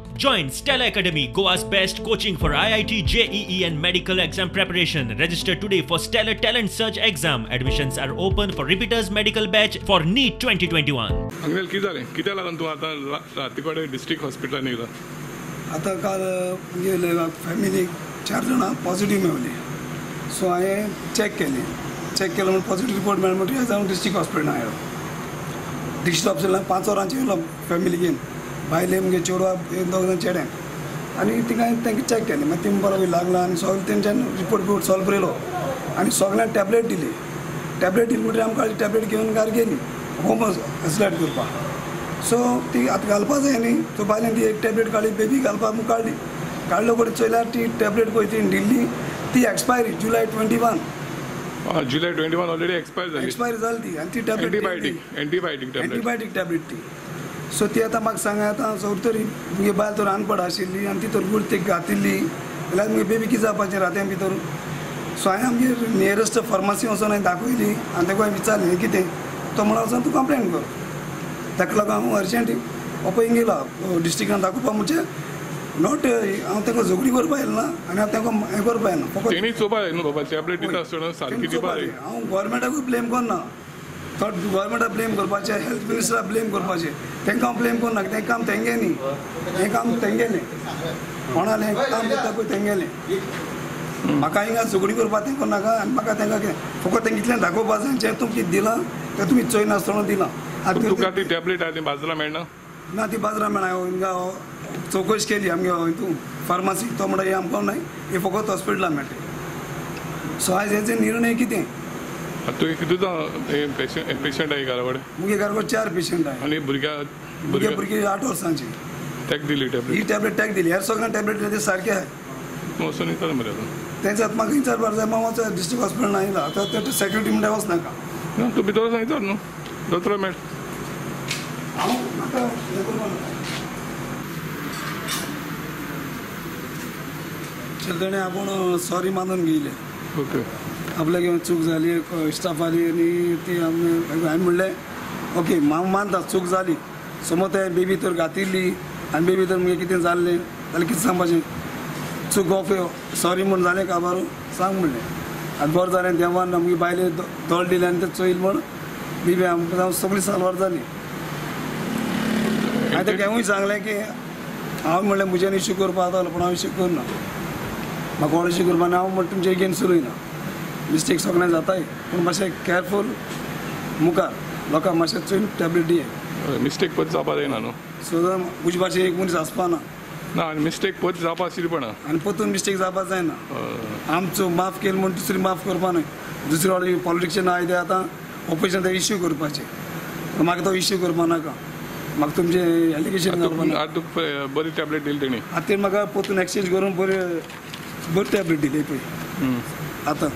Join Stella Academy, Goa's best coaching for IIT, JEE and medical exam preparation. Register today for Stellar Talent Search exam. Admissions are open for repeaters medical batch for NEET 2021. Uncle, कितें जालें? कित्याक लागून तूं आतां राती कडेन district हॉस्पिटलान येयला? आतां काल गेले फॅमिलीक 4 जाणां पॉझिटीव मेवली. सो हांवें चॅक केली. चॅक केलो म्हण पॉझिटीव रिपोर्ट मेळ्ळो म्हणटकीर हांव डिस्ट्रिक्ट हॉस्पिटलान आयलो. डिस्ट्रिक्ट हॉस्पिटलान 5 वरांचेर येयलो फॅमिली घेवन. बायले मुगे चेडवा दोग जाण चेड्यांक आनी थिंगा तांकां चॅक केलें. मागीर तिमी बरो लागला आनी सगळें तेंच्यान रिपोर्ट बिपोर्ट सगळो बरयलो आनी सगळ्यांक टॅबलेट दिली. टॅबलेट दिली म्हणटकीर आमकां टॅबलेट घेवन घरा गेली होम आयसोलेट करपाक. सो ती आतां घालपा जाय न्ही. सो बायलेन ती एक टॅबलेट काडली, बेबी घालपाक म्हूण काडली. काडलो कडेन चोयल्यार ती टॅबलेट पळय ती दिल्ली ती एक्सपायरी जुलय 21. जुलय 21 ऑलरेडी एक्सपायर जाली. एक्सपायरी जाली ती आनी ती टॅबलेट एंटीबायोटीक टॅबलेट ती. सो ती आतां म्हाका सांगा आतां सो तरी मुगे बायल तर अनपड आशिल्ली आनी ती तर गुड ती घातिल्ली जाल्यार मुगे बेबी कितें जावपाचें रात्यां भितर. सो हांवें आमगे नियरस्ट फार्मासी वचोन हांवें दाखयली आनी ताका हांवें विचारलें हें कितें. तो म्हणून वचोन तूं कंप्लेन कर. ताका लागून हांव अर्जंट ओपय गेला डिस्ट्रिक्टान दाखोवपा म्हणजे not हांव तांकां झगडी करपा येयलें ना आनी हांव तांकां हें करपा येना. फकत हांव गोवोरमेंटाकूय ब्लेम करना. थोड गोवोरमेंटाक ब्लेम करपाचें, हेल्थ मिनिस्टराक ब्लेम करपाचें. तांकां हांव ब्लेम करना, तें काम तेंगे न्ही, हें काम तेंगेलें. कोणालें हें काम करता पळय तेंगेलें. म्हाका हिंगा झगडी करपाक तें करनाका आनी म्हाका तांकां कितें फकत तांकां इतलें दाखोवपा जाय जें तुमकां कितें दिलां तें तुमी चोयनासतना दिलां. आतां तुका ती टॅबलेट आहा ती बाजारां मेळना? ना, ती बाजारां मेळना. हिंगा चवकशी केली आमगे हितून फार्मासी, तो म्हणटा हें आमकां न्हय, हें फकत हॉस्पिटलान मेळटा. सो आयज हेजे निर्णय कितें? तुवें कितू पेशंट आहे घरा कडेन? मुगे घरा कडेन 4 पेशंट आहे. आनी भुरग्यां भुरगीं 8 वर्सांची. टॅक दिली टॅबलेट? ही टॅबलेट टॅक दिली. हेर सगळ्यांक टॅबलेट दिली ते सारके आहाय. तूं वचून विचार मरे आतां. तेंच आतां म्हाका विचारपाक जाय. हांव वच डिस्ट्रिक्ट हॉस्पिटलान येयला आतां ते सेक्युरिटी म्हणटा वचनाका. ना, तूं भितर वचून विचार न्हू, दोतोर मेळ. हांव म्हाका हें करपाक नाका. तेणें आपूण सॉरी मानून घेयलें. ओके, आपल्याक चूक जाली स्टाफ आली आनी ती आमी हांवें म्हणलें ओके हांव मानता चूक जाली. समज तें बेबी तर घातिल्ली आनी बेबी तर मुगे कितें जाल्लें जाल्यार कितें सांगपाचें. चूक ऑफ सॉरी म्हूण जालें काबार सांग म्हणलें. आनी बरें जालें देवान आमगे बायले दोळ दिले आनी तें चोयल म्हूण बेबी आमकां सगळी साल्वार जाली. हांवें ताका हेंवूय सांगलें की हांव म्हणलें म्हज्यान इश्यू करपाक जातालो पूण हांव इश्यू करना. म्हाका कोण इश्यू करपा ना. हांव म्हण तुमचे एगेन्स्ट उलयना. मिस्टेक सगळें जाताय पूण मातशें केअरफूल मुखार लोकांक मातशें चोयन टॅबलेट दिये. मिस्टेक परत जावपा जायना न्हू. सो म्हजे भाशेन एक मनीस आसपा ना. ना, आनी मिस्टेक परत जावपा आशिल्ली पण आनी परतून मिस्टेक जावपा जायना. आमचो माफ केलो म्हूण दुसरी माफ करपा न्हय. दुसरे वाटे पॉलिटिशियन आहाय ते आतां ऑपोजिशन ते इश्यू करपाचे. म्हाका तो इश्यू करपा नाका. म्हाका तुमचें एलिगेशन करपा नाका. आतां तुका बरी टॅबलेट दिली तेणी? आतां तेणी म्हाका परतून एक्सचेंज करून बरी बरी टॅबलेट दिली पळय. आतां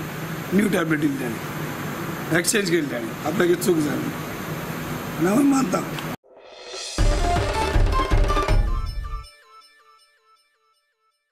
न्यू टॅबलेट दिली ताणें, एक्सचेंज केली ताणें. आपल्याक चूक जाली आनी हांव मानता.